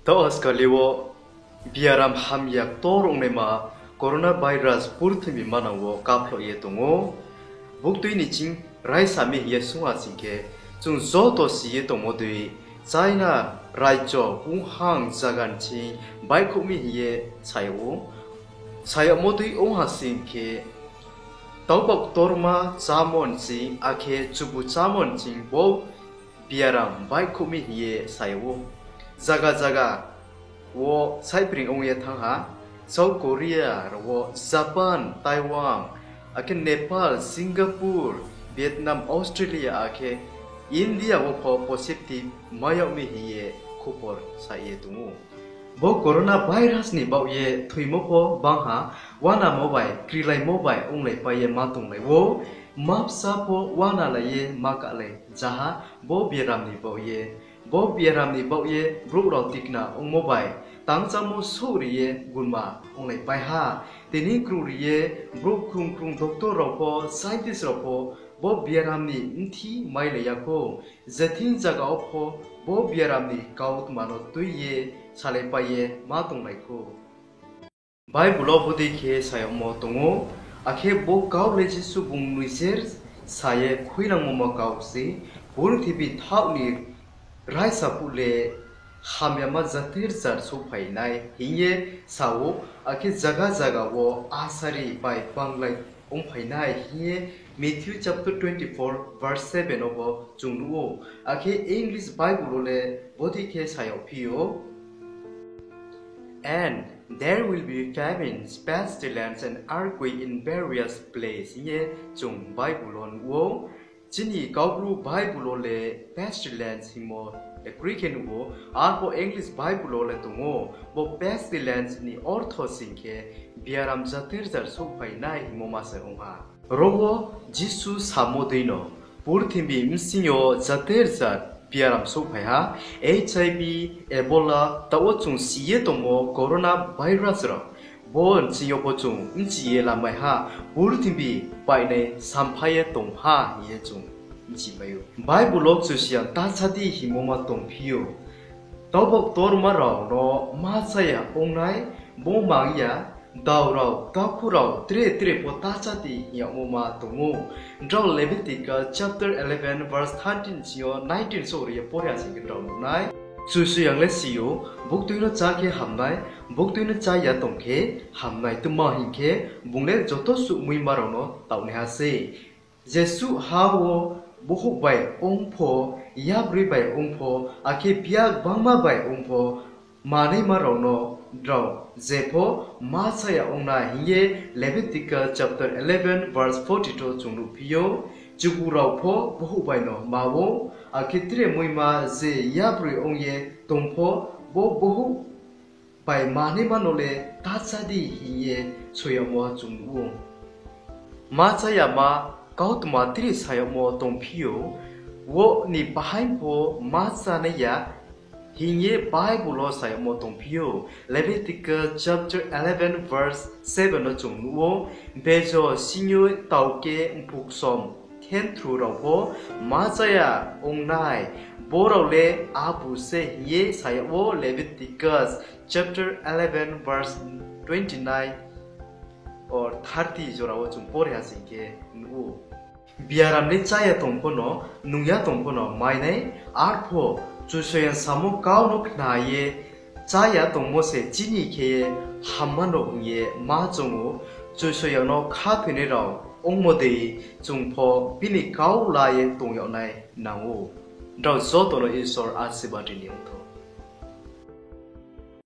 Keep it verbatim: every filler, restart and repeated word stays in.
Taoh askali wo biaram hamya ktor ongnaima coronavirus purthimbi manang wo kaphloh ye tong ou. Buktui ni ching raisa mi hing ye sung ha sing khe, chung joto si ye tongmo dei, China raijo Wuhan zaga ni ching baihkhouh mi hing ye sa yag ou. Sa yagmo dei ong ha sing khe, taoba ktorma chámo ni ching, akhe chubu chámo ni ching bo biaram baihkhouh mi hing ye sa yag ou. Zaga zaga wo saihpring ong ye thanng ha, South Korea rao wo, Japan, Taiwan, akhe Nepal, Singapore, Vietnam, Australia, akhe India wo pho positive mai yag mi hing ye khupor sa ye tong ou. Bo coronavirus ni baoh ye thoimo pho bang ha, uanamo bai krilaimo bai onglaipai ye ma tonglai ou, mabsa pho uanalai ye ma kahlai ja ha, bo biaram ni baoh ye. Bo biaram ni baoh ye brouh rao tikna ongmo bai tangchámo souhri ye gunma onglaipai ha. Tini kruhri ye brouh krung krung doctor rao pho, scientist rao pho bo biaram ni bthi mailai ya khou. Je thing zaga wo pho bo biaram ni kautma no tui ye salaipai ye ma tonglai khou. Bible wo bodei khe sa yagmo tong ou, akhe bo kau le Jisu bung nijer sa ye khuinangmo ma kau se, purthimbi thaoh ni raisa phuh le hamyama jater jar souhphai nai hing ye sa ou, akhe zaga zaga wo asari bai banglai ongphai nai hing ye Matthew chapter twenty-four verse seven wo bo chung nuh ou, akhe English Bible wo le bodei khe sa yagphi ou. And there will be famines, pestilence, and earthquake in various places hing ye chung Bible wo nuh ou. Chini Kaubru Bible wo le pestilence hingmo le kroi khe nuh ou, arpho English Bible wo le tong ou. Bo pestilence ni ortho sing khe biaram jater jar souhphai nai hingmo ma se ong ha. Ro wo Jisu samo dei no, purthimbi bsing yo jater jar biaram souhphai ha, H I V, Ebola, taoh wo chung si ye tongmo coronavirus rao. Bo bsing yo pho chung bchi ye lamai ha, purthimbi painai sampha ye tong ha hing ye chung bchimai ou. Bible wo Kchusoyang ta sa di hingmo ma tongphi ou. Taoba ktorma rao no ma chaya ongnai, bo mang ya, dao rao, takhu rao, tre tre pho ta sa di hing yagmo ma tong ou. Drao Leviticus chapter eleven verse thirteen sing yo nineteen souhri ye pore ha sing khe drao nuh nai. Kchusoyang le si ou, buktui no chá khe hamnai, buktui no chá ya tong khe hamnai, tma hing khe, bung le joto suh muima rao no taohnaiha sei. Jesuh ha wo bohouh bai ong pho, yabroi bai ong pho, akhe biak bangma bai ong pho, manaima rao no drao je pho ma chaya ongnai hing ye Leviticus chapter eleven verse forty-two chung nuhphi ou. Chubu rao pho bohouh bai no ma ou, akhe tre muima je yabroi ong ye tong pho, bo bohouh bai manaima no le ta sa di hing ye soi yagmo chung nuh ou. Ma chayama kautma tre sa yagmo tongphi ou, wo ni bahaing pho ma chánai ya hing ye Bible wo sa yagmo tongphi ou. Leviticus chapter eleven verse seven no chung nuh ou, bejo, sinyoi, taoke, mphuksom, khenthru rao pho ma chaya ongnai, bo rao le abu se hing ye sa yag ou, Leviticus chapter eleven verse twenty-nine or thirty jora wo chung pore ha sing khe nuh ou. Biaram le chá ya tong pho no, nung ya tong pho no mai nai, arpho Kchusoyang samo kau no khna ye chá ya tongmo se chini khe ye hamma no hing ye ma choung ou. Kchusoyang no khathoinai rao ongmo dei chung pho bini kau la ye tong yag nai nang ou. Nrao joto no Isor asirbad ri ni ong thou.